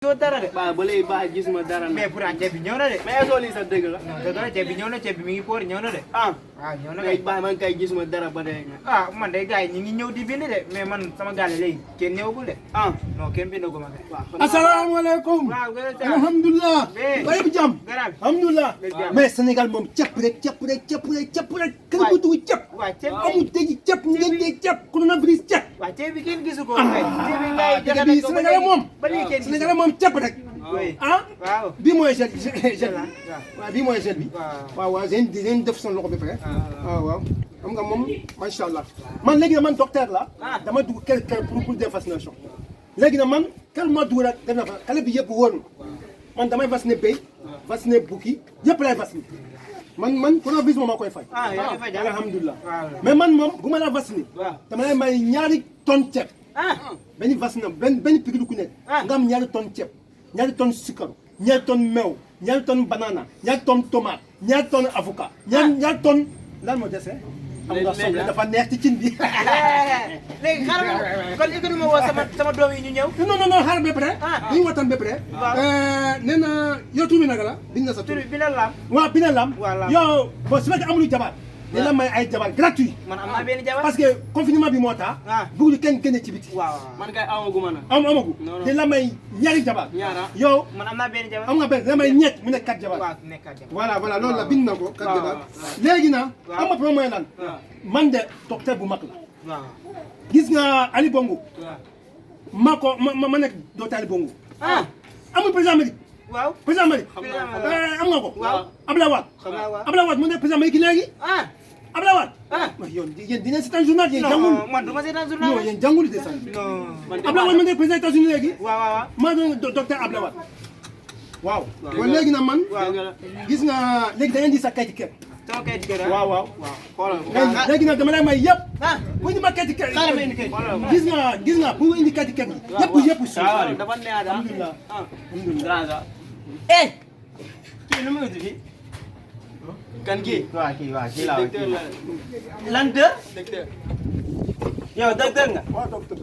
soo dara de. ba léegi ba gisuma dara mais pourtant ceeb bi ñëw na de. mais soo lii sa dëgg la. non dëgg la ceeb bi ñëw na ceeb bi mi ngi poor ñëw na de. ah waaw ñëw na mais de. ba man kay gisuma dara ba tey. ah man de gars yi ñi ngi ñëw di bind de mais man sama gaale léegi kenn ñëwagul de. ah non kenn bindagul ma de. waaw asalaamaaleykum. waaw gën a alhamdulilah. waaye bu jàmm. garab alhamdulilah. waaw. mais Sénégal moom ceeb rek ceeb rek ceeb rek ceeb rek. kenn ku dugg ceeb. waaw ceeb amul tëj ceeb ngeen ceeb coronavirus ceeb. waaw ceeb bi kenn gisu ko woon kay. ceeb bi gars yi dëgg bi Sénégal moom. ba léegi kenn gisu Sénégal moom ceeb rek. oui ah. waaw. bii mooy gel gel waaw. waaw bii mooy gel bi. waaw. waaw dañ def seen loxo ba pare. waaw waaw xam nga moom macha allah man léegi nag man docteur la. dama dugg quelqu'un pour des vaccinations. léegi nag man quel mois dugg rek def na fa xale bi yëpp wóor na man damay vacciner béy. vacciner bukki yëpp lay vacciner. man coronavirus moom maa koy faj. yaa ngi fay alhamdulilah. waaw. mais man moom bu ma la vacciner. waaw. dama lay may ñaari tonnes ceeb. benn vaccin benn piqûre ku nekk. nga am ñaari tonnes ceeb ñaari tonnes sucre ñaari tonnes meew ñaari tonnes banana ñaari tonnes tomate ñaari tonnes avocat ñaari tonnes lan moo dese. xam nga soble dafa neex ci cin bi. léegi xaaral ma kon est-ce que ma woo sama doom yi ñu ñëw. non non non xaaral ba pare. dañuy waxtaan ba pare. nee na yow tur bi naka la. bind na sa tur tur bi la Lam. waaw bi na Lam. waaw Lam. yow bon su fekkee amul jabar. dañ la may ay jabar gratuit. man am naa benn jabar. parce que confinement bi moo tax. bëgguñu kenn génne ci biti. waaw man kay amaguma na. amagu. non dañ la may ñaari jabar. ñaara. yow man am naa benn jabar. am nga benn dañ la may ñett mu nekk 4 jabar. waaw nekkaat jabar. voilà voilà loolu la bind na ko 4 jabar. waaw. léegi na waaw. am nga problème mooy lan. waaw. man de docteur bu mag la. waaw. gis nga Ali Bongo. waaw. ma nekk docteur Ali Bongo. amul président Amérique. waaw. président Amérique. am nga ko. waaw. Abdoulaye Wade. xam naa waaw. Abdoulaye Wade mu nekk président Amérique léegi. Abdoulaye Wade. mais yow yéen dinañ seetaan journal yéen jàngul. non man du ma seetaan journal. non yéen jàngul de sax. non. Abdoulaye Wade mu nekk président États-Unis léegi. waaw waaw waaw. maa doon docteur Abdoulaye Wade. waaw. kon léegi nag man. waaw. gis nga léegi da ngeen di sa kayiti kër. sama kayit kër waaw waaw. xoolal. léegi nag dama lay may yëpp. ah. bu indi ma kayiti kër. xaaral ma indi kayit. gis nga bu indi kayiti kër yi. yëpp si. dafa neex daal. alhamdulilah. alhamdulilah. eh. kii nu mu uti fii. kan kii. waaw kii laa docteur la. lan de. docteur. yow docteur nga. waaw docteur.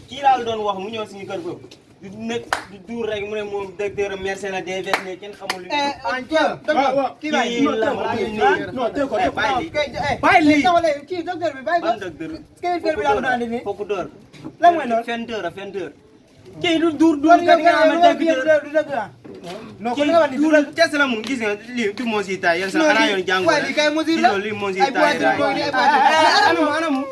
kii laa la doon wax mu ñëw suñu kër foofu. du nekk du duur rek mu ne moom docteur merci na des vers ne kenn xamul lu. waaw waaw. kii bàyyi non teg ko bàyyi lii. kii docteur bi bàyyi ko. ban docteur. kii kër bi laa ko daan indi. fokk door. lan mooy loolu. fenteur. kii du duur loolu kat nga xam ne docteur. du dëgg ah. non kon kii nga wax ni duur kese la mun gis nga lii du moo si taay yéen sax xanaa yoon jàngoo waaye lii kay mesure la lii moo si ay taay boîte ay boîte. anamu